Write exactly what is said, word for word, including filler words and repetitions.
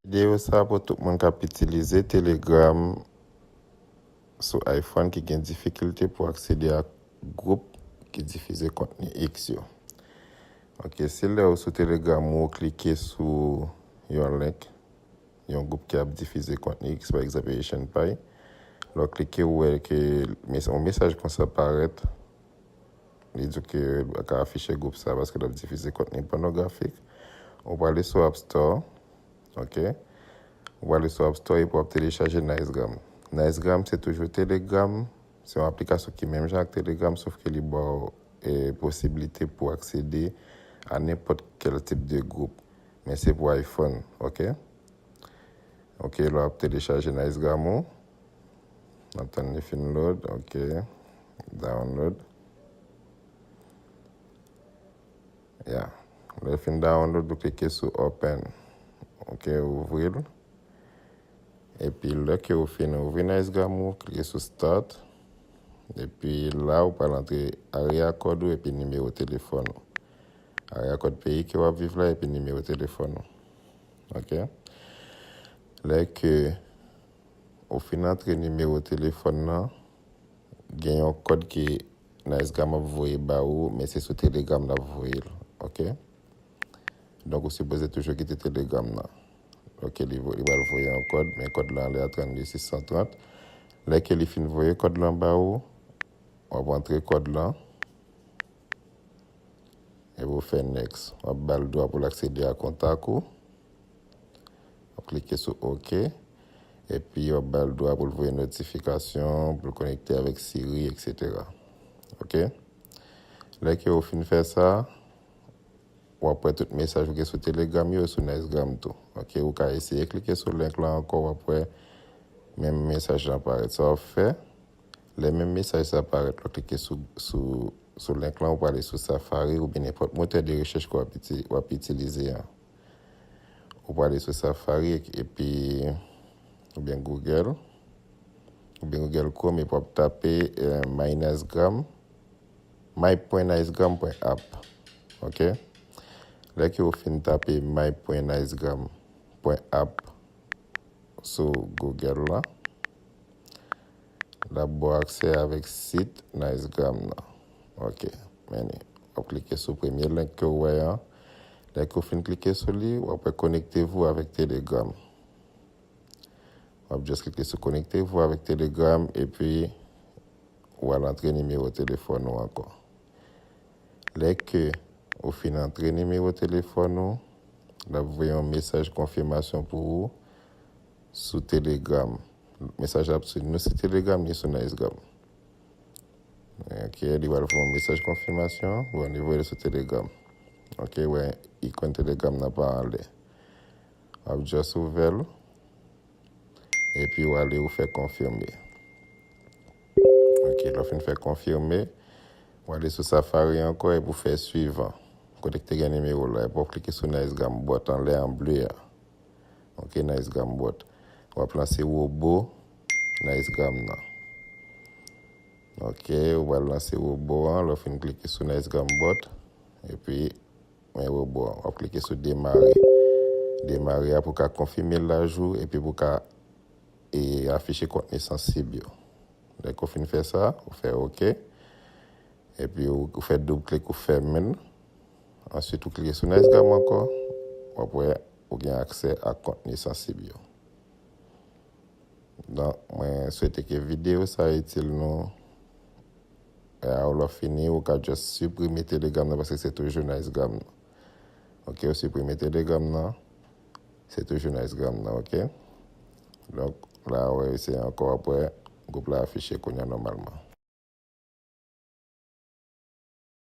Videyo sa pou tout moun k ap itilize Telegram sou iPhone ki gen difikilte pou aksede a gwoup ki difize kontni X yo. Ok, se lè ou sou Telegram ou klike sou yon link, yon gwoup ki ap difize kontni X, pa egzanp, Haitian Pie. Lè w klike, ou wè ke mes- yon mesaj konsa parèt. Li di w ke l ka afiche gwoup sa paske l ap difize kontni pònografik. Ou prale sou App Store, ok? Ou prale sou App Store epi w ap telechaje Nicegram. Nicegram se toujou Telegram, se yon aplikasyon ki menm jan ak Telegram, sof ke li ba w e, posiblite pou aksede a nenpòt kèl tip de gwoup. Men se pou iPhone, ok? Ok, lè w ap telechaje Nicegram ou, n ap tann li fin load, ok, download. Ya, lè l fin download, ou klike sou open, ok, ouvri l. Epi lè ke ou fin ouvri Nicegram ou, klike sou start. Epi la, ou pral antre area code ou epi nimewo telefòn ou. Area code peyi ke w ap viv la epi nimewo telefòn ou. Ok? Lè ke ou fin antre nimewo telefòn nan, gen yon kòd ke Nicegram ap voye ba ou, men se sou Telegram l ap voye l. Ok? Donk, ou sipoze toujou kite Telegram nan. Ok, li, vo- li pral voye yon kòd, men kòd lan ale a trannde sis san trant. Lè ke li fin voye kòd lan ba ou, w ap antre kòd lan. Epi w fè next. W ap ba l dwa pou l aksede a kontak ou. W ap klike sou ok. Epi w ap ba l dwa pou l voye notifikasyon, pou l konekte avèk Siri, etsetera. Ok? Lè ke ou fin fè sa, w ap wè tout mesaj ou gen sou Telegram yo sou Nicegram tou. Ok? Ou ka eseye klike sou link lan ankò, w ap wè menm mesaj lan parèt. Sa w ap fè, lè menm mesaj sa parèt, lè w klike sou, sou, sou link lan, ou prale sou Safari oubyen nenpòt motè de rechèch ke w ap iti- w ap itilize an. Ou prale sou Safari epi, oubyen Google, oubyen Google Chrome epi w ap tape, eh, My Nicegram, my pwen nicegram pwen app. Ok? Lè ke ou fin tape my pwen nicegram pwen app sou Google la, l ap ba w aksè avèk sit Nicegram nan. Ok, men li. W ap klike sou premye link ke w wè an. Lè ke w fin klike sou li, w ap wè connectez-vous avec Telegram. W ap just klike sou connectez-vous avec Telegram epi w al antre nimewo telefòn ou ankò. Lè ke ou fin antre nimewo telefòn ou, l ap voye yon mesaj konfimasyon pou ou sou Telegram. Mesaj la ap sou nou sou Telegram ni sou Nicegram. Ok, li pral voye yon mesaj konfimasyon, bon, li voye l sou Telegram. Ok, wè, ikòn Telegram nan pa anlè. W ap just ouvè l. Epi w ale ou fè konfime. Ok, lè w fin fè konfime, w ale sou Safari ankò epi w fè swivan. Kote ki te gen nimewo la, epi w ap klike sou Nicegram bòt anlè an ble a. Ok, Nicegram bòt. W ap lanse wobo Nicegram nan. Ok, ou pral lanse wobo an, lè w fin klike sou Nicegram bòt, epi men wobo an. W ap klike sou demare. Demare a pou ka konfime laj ou epi pou ka e, afiche kontni sansib yo. Lè ke w fin fè sa, ou fè ok. Epi ou, ou fè doub klik, ou fèmen l. Answit, ou klike sou Nicegram ankò. W ap wè ou gen aksè a kontni sansib yo. Donk, mwen swete ke videyo sa itil nou. E a, ou lè w fini, ou ka just siprime Telegram nan paske se toujou Nicegram nan. Ok, ou siprime Telegram nan, se toujou Nicegram nan, ok? Donk, la, ou eseye ankò, w ap wè gwoup la afiche kounye a nòmalman.